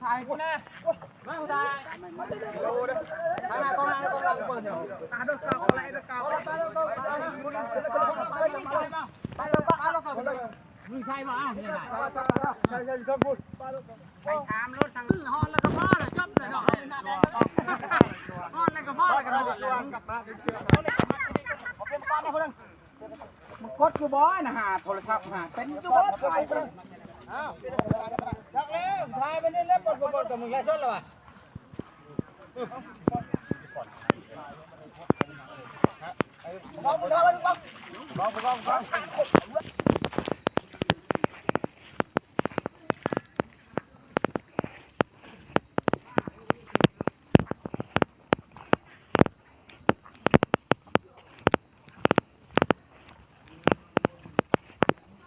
ຕາຍກູນະ ມາຕາຍ ທາງໜ້າກອງ ທາງໜ້າກອງຫຼັງເປີດຢູ່ ມຶງໃສ່ບໍ່ ເອົານີ້ນະ ໃສ່ ໃສ່ຢູ່ເທິງພຸ້ນ ໄປສາມລົດທາງຮອດແລ້ວກໍພໍແລ້ວ ຈົບແລ້ວເນາະ ຮອດແລ້ວກໍພໍແລ້ວ ກໍຮອດແລ້ວ ເອົາເປັນປານໃຫ້ຜູ້ໜຶ່ງ ມັນກົດຢູ່ບໍ່ນະຫາໂທລະສັບຫາ ເປັນຢູ່ບໍ່ຖ່າຍເບິ່ງ ອ້າວ ຈັກແລ້ວ ຖ່າຍໄປນີ້ແຫຼະ ປົດໆໆ ກັບມຶງໄລຟ໌ສົດແລ້ວຫວາ.